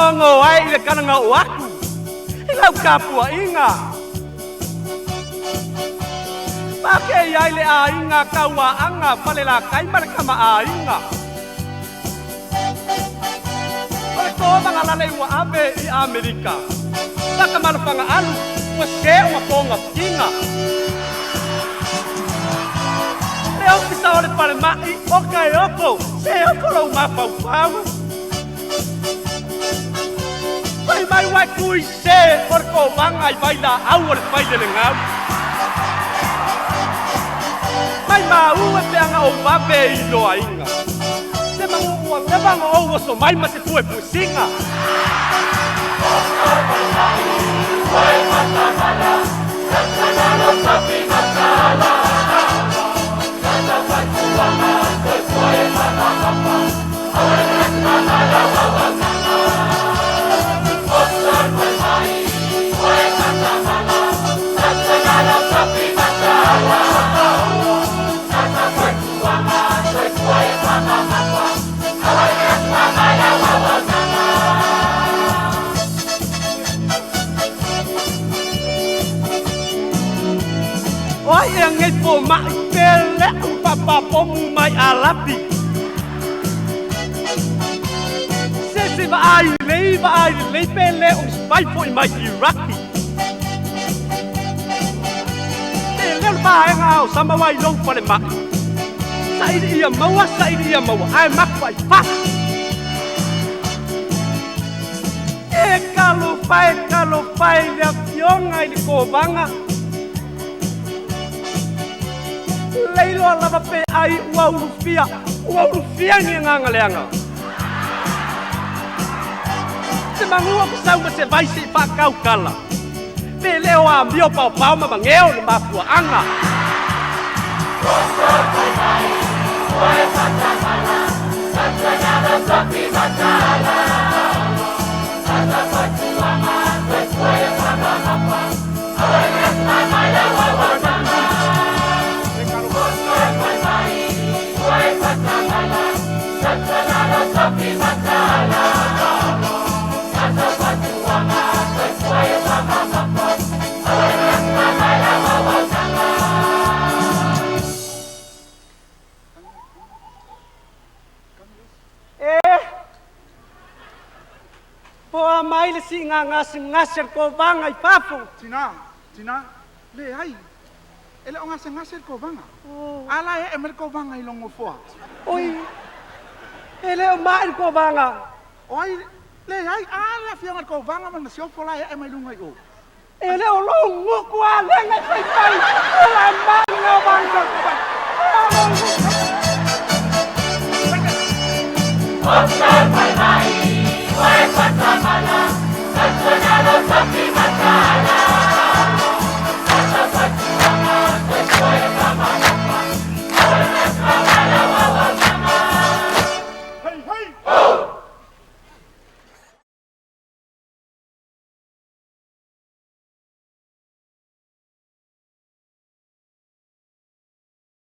Fagogo ai i le kanaga o aku i lau tapuaiga. Pake ai le aiga tauaanga falelatai ma le kamaaiga. O le tovaga lale ua ave i Amerika. Takamalofaga alu ua se o togafitiga. Le ofisa o le falemai o kaeoko se oko lou mafaufau. Fai mai uai tui se o le kovaga i vailaau o le failelegau. Mai maua e peaga ou vave i loaiga. Se magu ua leva ona ou oso mai ma se puepuesiga. O ai e agei fomai pe le au papapomu mai alapi. Se se vaai lelei vaai lelei pe le o spai foi mai Iraki. Te leo le vaega o sama wai lou falemai. Saili ia maua, saili ia maua, ae maku ai fasi. E talofa e talofa i le afioga i le kovaga. Leiloa lava pe ai ua ulufia, ua ulufia ni agaga leaga. Se magua o sau ma se vai se i faakaukala. Pe le o amio paopao ma mageo le mafuaaga. E poa mai le siiga gasegase le kovaga i fafo. Tina, tina, leai. E le o gasegase le kovaga. A la e ee mai le kovaga i lou nofoa. Oi, e le o mai le kovaga. O ai, leai, a le afioga i le kovaga ma le masiofo la e ee mai luga i o. E le o lou gutu a lega i faifai. O la mai le kovaga. Oscar Pai Mai, Uai Fatamala,